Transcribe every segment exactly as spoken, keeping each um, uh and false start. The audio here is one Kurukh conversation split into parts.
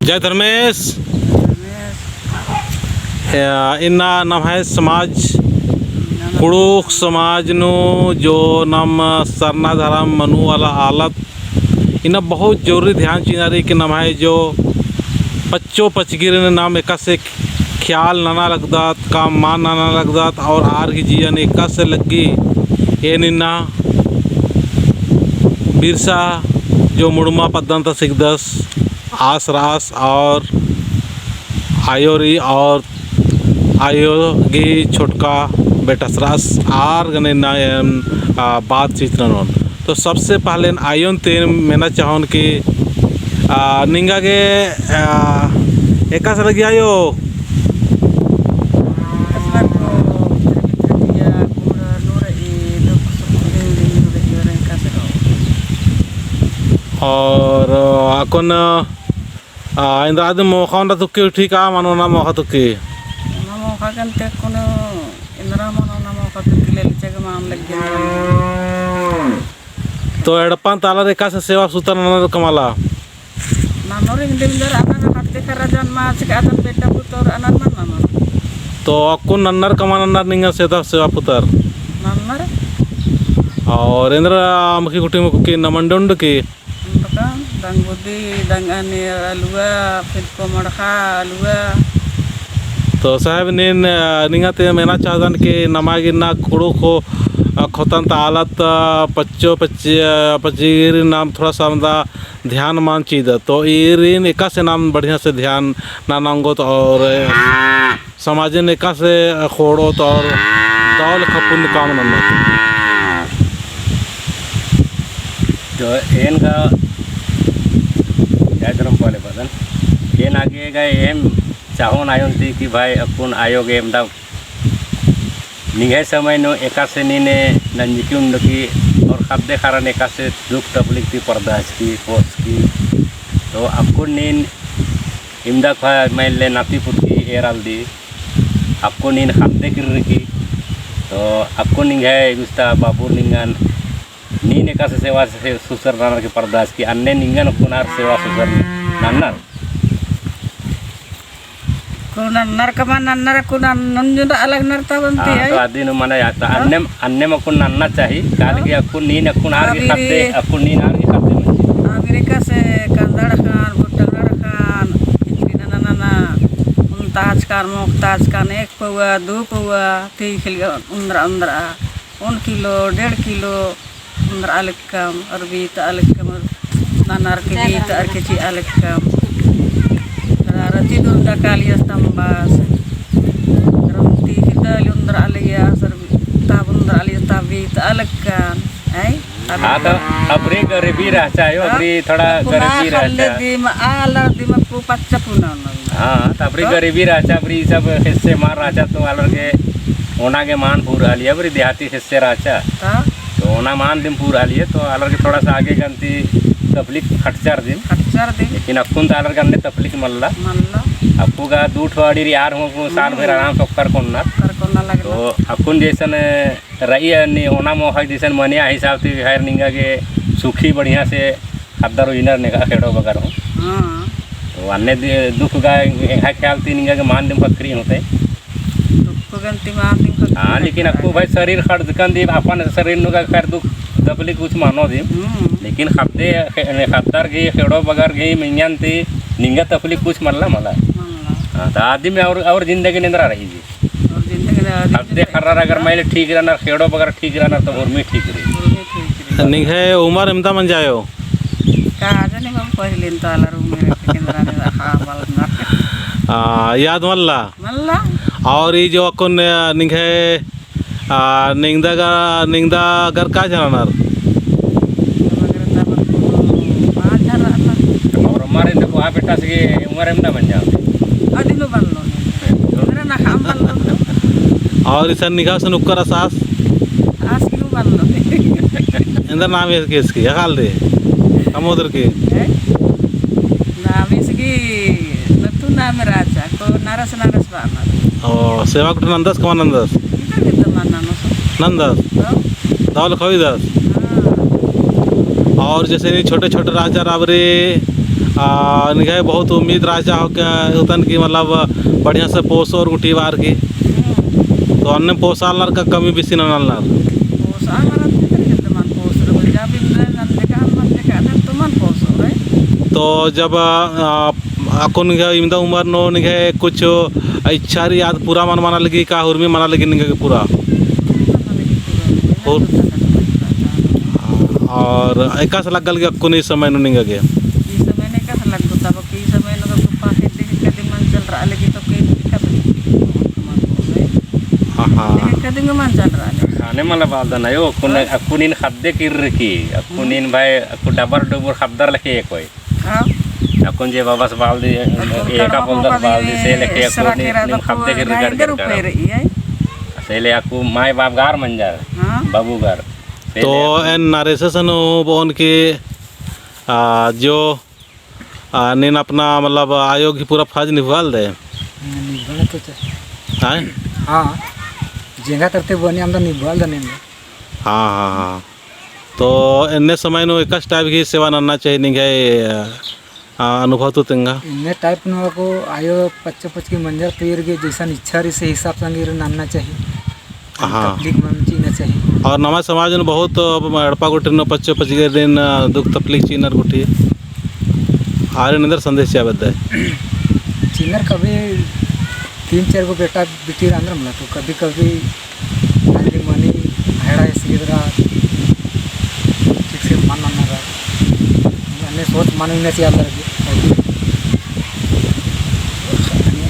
जय धर्मेस। या, इन्ना नम्है समाज, कुँड़ुख़ समाज नू जो नम सरना धरम मनु वाला आलत, इन्ना बहुत जरूरी ध्यान चिअना रई कि नम्है जो पच्चो पचगिरिन नाम एकासे ख्याल नना लगदत, काम मान नना लगदत और आर गही जियन एकासे लग्गी। एन इन्ना बिरसा जो मुड़मा पद्दन ता सिकदस आस रअस और आयो रई और आयो गही छोटका बेटस रअस आर गने ना एम, आ, बातचीत ननोन। तो सबसे पहले आयोन ती मेना चाहोन कि, आ, निंगा गे, आ, एकासे लग्गी आयो? और अक्कुन आ, एन्दरा दिम मोख़ा ओना तुक्की ठीक आ, मनो ना मोख़ा तुक्की। ओना मोख़ा गन्ते कुनो, एन्दरा मनो ना मोख़ा तुक्की ले लिचा के मान लग्गी। तो एड़पन ता आलर एकासे सेवा सुतर ननर का मला? ननर हिन्दी मिंदर अनर ख़द्दे ख़र्रा जन मा चिका अदन बेटा पुतोर अनर मन ननर। तो अक्कुन नन्नर का मा नन्नर निंगा सेवा, सेवा पुतर? नन्नर। और एन्दरा अमख़ी कुटी मुख़ी नमंडुंड की? उन्दका दंग बुदी, दंग अने अलुआ, फिर कोमड़खा अलुआ। तो साहेब, नीन, अ, निंगा ती मेना चाहदन कि नमा गे इन्ना कुँड़ुख़, अ, ख़ोतन ता आलत, अ, पच्चो पच्ची, अ, पच्चीगिरिन नाम थोड़ा सा एवंदा ध्यान मान चिदत। तो ईरिन एकासे नाम बढ़िया से ध्यान नना ओंगोत और, अ, समाजन एकासे ख़ोंड़ोत और दौल खपुन काम ननोत। तो एन गा जय धर्म पाले बदन, एन आगे गा एम चाहोन आयोन ती कि भाई अक्कुन आयो गे एवंदा निंग्है समय नू एकासे नीन नंजकी उंडकी और ख़द्दे ख़र्रन एकासे दुख तकलीफ ती परदस की, पोस की। तो अक्कुन नीन इवंदा ख़ोख़ा मइले नाती पुती एरालदी, अक्कुन नीन ख़द्दे किर्रकी, तो अक्कुन निंग्है गुस्ता बाबुर निंगन, नीन एकासे सेवा से सुसर ननर की परदस की, अन्ने निंगन अक्कुन आर सेवा सुसर ननर। अक्कुन नन्नर का मा नन्नर अक्कुन नंजुन अलग नर ता बनती हाँ, है। तो अदिन मना या, तो हाँ। अन्नेम, अन्नेम अक्कुन नन्ना चाही, काल हाँ। की अक्कुन नीन अक्कुन आर की अभी ख़द्दे, अक्कुन नीन आर की ख़द्दे मंजी। अभी एकासे कंदड़ ख़न, भुट्टंगड़ ख़न, इचकी नना नना, उन ताज ख़न, मोख ताज ख़न, एक पौवा, दू पौवा, ती खिल उन्दरा उन्दरा, उन किलो, डेढ़ किलो, उन्दरा अलग कम, और बीत अलग कम, और ननर के बीत अर के ची अलग कम। रती दुर्गा काली स्तंभास, रमती हिदल उन्दरा अलग यास, और ताब उन्दरा अलग ताब बीत अलग कम, है? हाँ, तो अबरी गरीबी रहचा है, हाँ? अबरी थोड़ा पुना गरीबी रहचा। दिम, आलर दिम पु पच्चा पुना ना। हाँ, तो अबरी तो? गरीबी रहचा, अबरी सब हिस्से मार रहचा, तो आलर के ओना के मान पूरा लिया, अबरी देहाती हिस्से रहचा। हाँ? तो ओना मान दिम पूरा लिए, तो आलर के थोड़ा सा आगे गन्ती तकलीफ खटचर दिम। खटचर दिम। लेकिन अक्कुन तो आलर के अन्ने तकलीफ मल्ला। मल्ला। अक्कु गा दू ठो आड़ी रई आर हूँ अक्कु साल भर हम्म। आराम से ओक्कर कोन्ना। ओक्कर कोन्ना लगना। तो अक्कुन जैसन रई अन्ने ओना मोख़ा जैसन मनिया हिसाब ती खैर निंगा गे सुखी बढ़िया से ख़द्दर उइनर नेगा ख़ेड़ो बगर हूँ। हाँ। तो अन्ने दि-, दुख गा एंग्है ख्याल ती निंगा गे मान दिम ख़क्खरी होते। दुख गन्ती मान दिम ख़क्खरी हाँ, लेकिन होते। अक्कु भाई शरीर ख़ड़दकन दी अपन शरीर नू गा खैर दुख तकलीफ कुछ मानो दिम। हम्म। लेकिन ख़द्दे खे-, ख़द्दर गही ख़ेड़ो बगर गही मिंजन ती निंगा तकलीफ कुछ मल्ला मला। मल्ला। हाँ, तो आदमी और, और जिंदगी निंदरा रई जी। और जिंदगी निंदरा रई। ख़द्दे ख़र्रर अगर मइले ठीक रअनर, ख़ेड़ो बगर ठीक रअनर, तो उर्मी ठीक रई। उर्मी ठीक रई। निंग्है उमर एवंदा मंजा आयो? का जाने हम पहिले तो आलर उमर के केंद्रा में रहा बलना। आ, याद मल्ला? मल्ला। और ई जो अक्कुन, आ, निंग्है, आ, निंग्दा गा-, निंग्दा गर का झन रअनर? पाँच झन रअनर। और हमारे देखो, आ बेटा से उमर एवंदा मंजा। अदिन बलनो। एन्दरा ना हम बलनो। और इसन निंग्है सन उक्कर आस? आस की बलनो। एन्दरा नाम एसकी, एसकी, अकाल दे। कमोदर के। हैं? नाम एसकी, नतु नाम राजा, को नरस नरस बानर। ओ, सेवा कुटी नंदस, कमा नंदस? इधर भी तो माना नो सो। नंदस? तो? दौल खवीदस? हाँ। और जैसे नी छोटे छोटे राजा रअर अबरी, आ, निंग्है बहुत उम्मीद रहचा हो के उतन की मतलब बढ़िया से पोसोर गुट्ठी बअर की। हम्म। तो अन्ने पोसालनर का कमी बेसी ननालनर? पोसालनर तो मन पोसोर, जब इमदा नन देखा, मन देखा, तो मन पोसोर, है। तो जब, आ, अक्कुन गे इमदा उमर नू निंग्है कुछ इच्छा रई आद पूरा मल मना लगी का हुरमी मना लगी निंगा गे पूरा? और एकासे लग्गा लगी अक्कुन ई समय नू निंगा गे? ई समय नू एकासे लग्गो तब कि ई समय नू तो पाखे देखे कदी मन चल रआ लगी तो के कदी मन चल रआ लगी। हाँ, हाँ। देखे कदी मन चल रआ लगी। हाँ, ने मला बाल दन आयो, अक्कुन, हाँ? अक्कुन इन खद्दे किर्र की, अक्कुन इन भाई, अक्कुन डबर डुबुर खद्दर लखे कोई। हाँ। अक्कुन जे बबस बाल दी, अक्कुन एका कड़वा पोलदस बाल दी, से लेके अक्कुन नीन खद्दे के रिगड़ कर रही है। से ले अक्कु माय बाप गार मंजर, हाँ। बाबू गार। तो एन नरेशस नू बओन की, आ, जो, आ, नीन अपना मतलब आयो गही पूरा फर्ज निभाल दे। निभाल तो चाही। हाँ? हाँ। जेंगा तरते बनी हम तो निभाल दे नीन। हाँ, हाँ, हाँ। तो एन्ने समय नू एकासे type की सेवा नन्ना चाही निंग्है, आ, अनुभव तो तेंगा। एन्ने type नू अक्कु आयो पच्चो पचगी मंजर तीर गे जैसन इच्छा रई से हिसाब संगे नन्ना चाही। हाँ। तकलीफ मल चिअना चाही। और नम्है समाज नू बहुत एड़पा गुट्ठी नू पच्चो पचगी दिन दुख तकलीफ चिअनर गुट्ठी। आरिन एन्देर संदेश चिआ बेद्दय। चिअनर कभी तीन चार गो बेटा बिटियर आंदर मला तो कभी कभी आंदी मनी हेड़ा एस गिदरा ठीक से मन नन्ना रा। अन्ने सोच मन इन्ने से आलर के।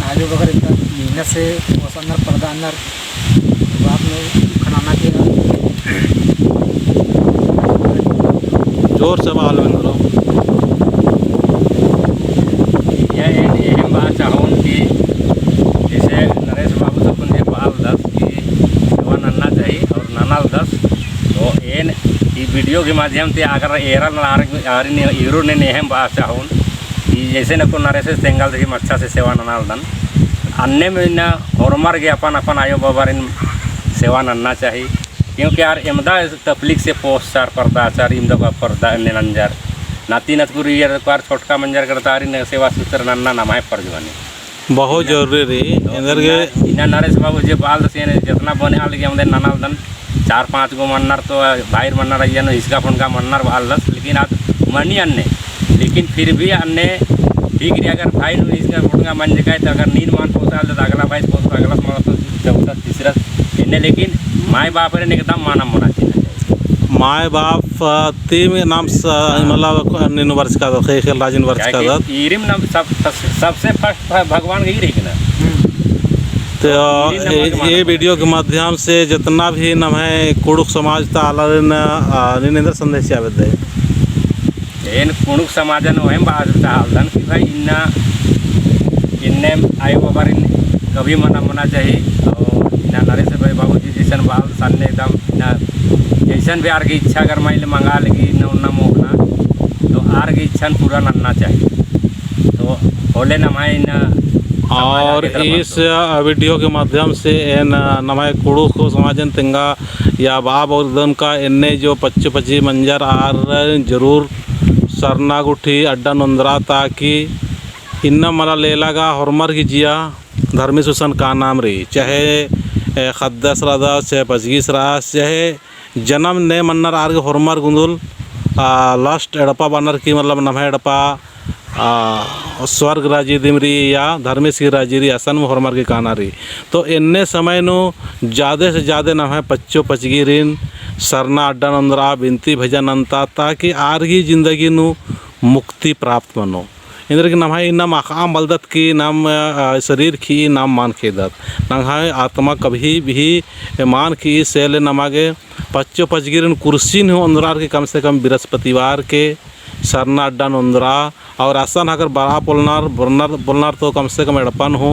आयो बगर इतना मेहनत से पोसनर परदानर बाप ने खनाना के। जोर से बाल में करो। या एन एहम बआ चाहोन कि जैसे नरेश बाबू तो कुंदे बाल दस कि सेवा नन्ना चाही और ननालदस। तो एन ई video के माध्यम से अगर एरल आर, आरिन ईरो ने एहम बआ चाहोन कि जैसे नको नरेश तेंगालदस अच्छा से सेवा ननालदन। अन्ने में ना होरमर गे अपन अपन आयो बाबारिन सेवा नन्ना चाही। क्योंकि आर एमदा तकलीफ से पोसचर परदाचर, इमदा परदा एन्ने नंजर। नाती नतकुर इयर को आर छोटका मंजर करता आरिन सेवा सुसर नन्ना नम्है फर्ज बनी। बहुत जरूरी रई, तो एन्देर गे इन्ना, इन्ना नरेश बाबू जे बालदस एन जेतना बने आल गे हमदे ननालदन, चार पाँच गो मन्नर तो भाईर मन्नर अइय्या नू हिसका फुनका मन्नर बालदस, लेकिन आद मनी अन्ने, लेकिन फिर भी अन्ने ठीक रई अगर भाई नू हिसका फुनका मंजकय तो अगर नीन मल पोसालदस अगला भाई पोसदस अगला मल तो चौथा तीसरा एन्ने, लेकिन माय बापरिन एकदम माना मोना चिअना चाही। माय बाप, अ, ती में नाम स-, हाँ। मतलब, नीन बरचकादत, खे-, खेल राजिन बरचकादत। ईरिम नाम सब, सब, सबसे first भ-, भगवान गही रही ना। हम्म। तो ईरिम नाम ए, भगवान ए video के माध्यम से जितना भी नम्है कुँड़ुख़ समाज ता आलारिन, अ, नीन एन्देर संदेश चिआ बेद्दय। एन कुँड़ुख़ समाजन ओहेम बआ चाहलदन कि भाई इन्ना, इन्ने आयो बाबारिन कभी मना मोना चाही। और इन्ना नरेश भाई बाबू जी जैसन बालदस अन्ने एकदम इन्ना जैसन भी आर गे इच्छा अगर माइल मंगा लगी इन्ना उन्ना मोख़ना, तो आर गे इच्छन पूरा नन्ना चाही। तो होले नम्है इन्ना समाज और आगे तरफ इस, बढ़तो। अ, video के माध्यम से एन, अ, नम्है कुँड़ुख़ समाजन तेंगा या बाप और दन का एन्ने जो पच्चो पचगी मंजर आर जरूर सरना गुट्ठी अड्डा नोन्दरा ताकि इन्ना मला लेला गा होरमर गही जिया धर्मेस गुसन कानाम रई, चाहे, ए, ख़द्दस रअदस, चाहे पचगीस रअस, चाहे जनम ने मन्नर आर गे होरमर गुंदुल, आ, last एड़पा बअनर की मतलब नम्है एड़पा आ, स्वर्ग राजी दिम रई या धर्मेस गही राजी रई, असन में होरमर गे काना रई। तो एन्ने समय नू जादे से जादे नम्है पच्चो पचगीरिन सरना अड्डा नोन्दरा बिनती भजन नन्ता, ताकि आर गही जिंदगी नू मुक्ति प्राप्त मनो। एन्देर गे नम्है इन्ना अख़आ मलदत कि नाम, आ, शरीर खिई नाम मल खेदत। नम्है आत्मा कभी भी मल खिई, से ले नमा गे पच्चो पचगीरिन कुर्सिन हूँ ओन्दरार की कम से कम बृहस्पतिवार के सरना अड्डा नोन्दरा और असन अगर बरआ पोलनर, बोलनर, बोलनर तो कम से कम एड़पन हूँ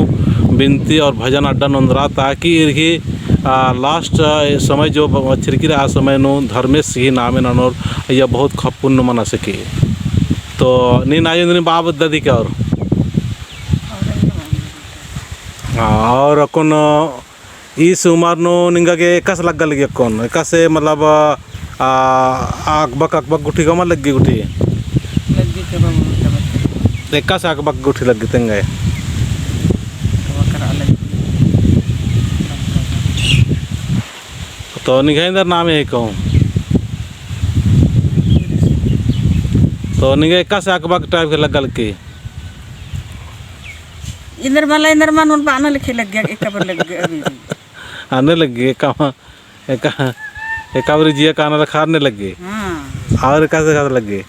बिनती और भजन अड्डा नोन्दरा, ताकि ईर गही, आ, last, आ, समय जो ब-, छिरकी रई आ समय नू धर्मेस गही नामे ननोर या बहुत खप्पुन नू मना सकी। तो नीन आयो नीन बाप ददी का और, आ, और अक्कुन ईस उमर नू निंगा गे एकासे लग्गा लगी अक्कुन? एकासे मतलब, आ, अकबक, अकबक गुट्ठी का मल लग्गी गुट्ठी? लग्गी के बा, मम्मी का बच्चा। एकासे अकबक गुट्ठी लग्गी तेंगय। तो निंग्है एन्दर नामे हेके हूँ। तो निंग्है एकासे अकबक type के लग्गा लग्गी। एन्दर मला, एन्दर मा नू बअना लेखे लग्गी, एका बार लग्गी अभी भी। आने लग्गी, एका मा एका, एका बारी जिया काना रखा आने लग्गी। हाँ। और एकासे, एकासे लग्गी।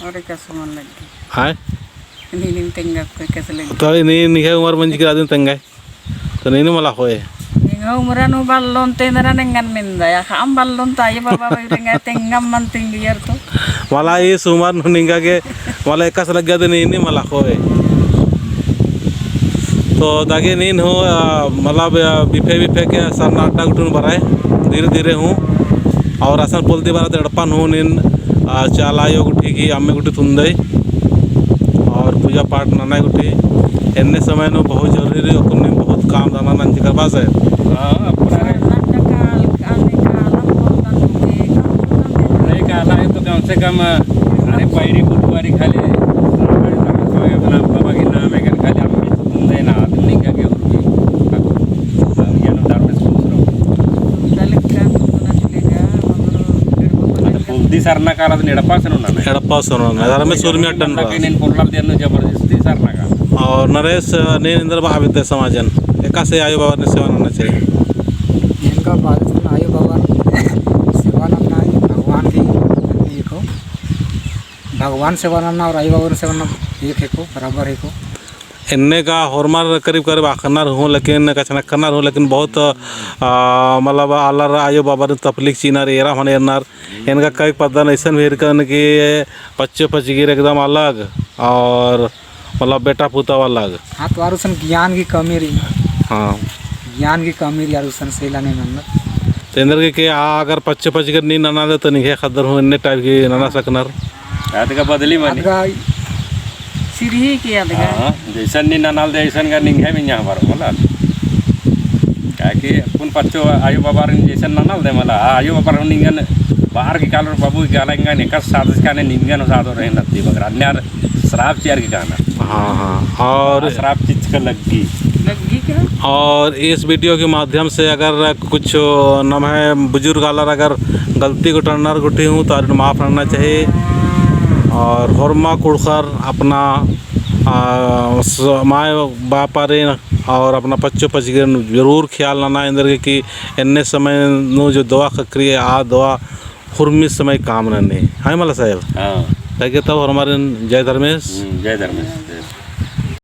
और एकासे मल लग्गी। हाँ? नीनिम तेंगा कोई एकासे लग्गी। तो नी, निंग्है उमर मंजकी रअदिन तेंगा। तो नीनिम मला होय। निंग्है उमरा नू बल्लोन ते नरा नेंगन मेंदा। या खाम बल्लोन ता ये बाबा भाई तेंगा, तेंगा मन तेंगियर तो। मला ईस उमर नू निंगा गे मला एकासे लग्गी अदिन नीनिम मला होय। तो दगे नीन हूँ, अ, मतलब, अ, बिफे बिफे के सरना अड्डा गुट्ठिन बरय, धीरे धीरे हूँ। और असन पोल्दी बरत एड़पन हूँ नीन, अ, चाला आयो गुट्ठी की अम्म गुट्ठी तुन्दय। और पूजा पाठ नना गुट्ठी। एन्ने समय नू बहुत जरूरी रई, अक्कुन नीन बहुत काम धंधा नंजकर बा से। हाँ, अपना रे। नहीं, काला है तो कम से कम, अरे, पैरी बुधवारी खाली, अपना बाबा के नाम है, खाली हम भी तो तुम देना, आदमी नहीं क्या, क्या उर्मी। अब ये ना धर्मेस पूछ रहा हूँ। मतलब, पोल्दी सरना काला तो एड़पा से नू नना। एड़पा से नू नना, धर्मेस उर्मी अड्डन बा। लेकिन इन पोल्ला देनु जबरदस्ती सरना काला। और नरेश, नीन एन्दर बआ बेद्दय समाजन, एकासे आयो बाबा ने सेवा नना चाहिए। एंगा बालचन आयो बाबा सेवा नन्ना है, भगवान की एक हो। भगवान सेवा नन्ना और आयो बाबा सेवा नन्ना एक हेको, बराबर हेको। एन्ने का होरमर करीब करीब अख़नर हूँ, लेकिन कछनखरनर हूँ, लेकिन बहुत, आ, मतलब आलर आयो बाबारिन तपलिक चिअनर, एरा हूँ एरनर। एंगा कई पद्दन अइसन भी हेरकन कि पच्चो पचगिर एकदम अलग और मतलब बेटा पुता वाला गे। हाँ, तो आर उसन ज्ञान की कमी रई। हाँ। ज्ञान की कमी रई, आर उसन सेला नहीं मानना। तो एन्देरगे कि आ अगर पच्चो पचगिर नी ननालदय तो निंग्है ख़द्दर हूँ एन्ने type की नना सकनर। अदगा बदली मनी। अदगा सिरही की अदगा। हाँ, जैसन नी ननालदय, ऐसन का निंग्है भी यहाँ पर बोला। काहे कि अक्कुन पच्चो आयो बाबारिन जैसन ननालदय मला, आ आयो बाबारिन निंगन बाहर की कालर बाबू की काला एंगन एकासे सादस काने निंगन सादो रहे नत्ती बगर। अन्यार श्राप चिअर की कहना। हाँ, हाँ। और आ श्राप चिच्चका लग्गी। लग्गी क्या? और इस video के माध्यम से अगर कुछ नम्है बुजुर्ग आलर अगर गलती गुट्ठी ननर गुट्ठी हूँ तो आरिन माफ नना चाहिए। और होरमा कुँड़ुख़र अपना, आ, स-, माय बापारिन और अपना पच्चो पचगिरिन जरूर ख्याल नना एन्देरगे कि एन्ने समय नू जो दवा ख़क्खरी आ दवा हुरमी समय काम ननी। हाँ मला साहेब? हाँ। ताकि तब हमारे जय धर्मेस। हम्म, जय धर्मेस।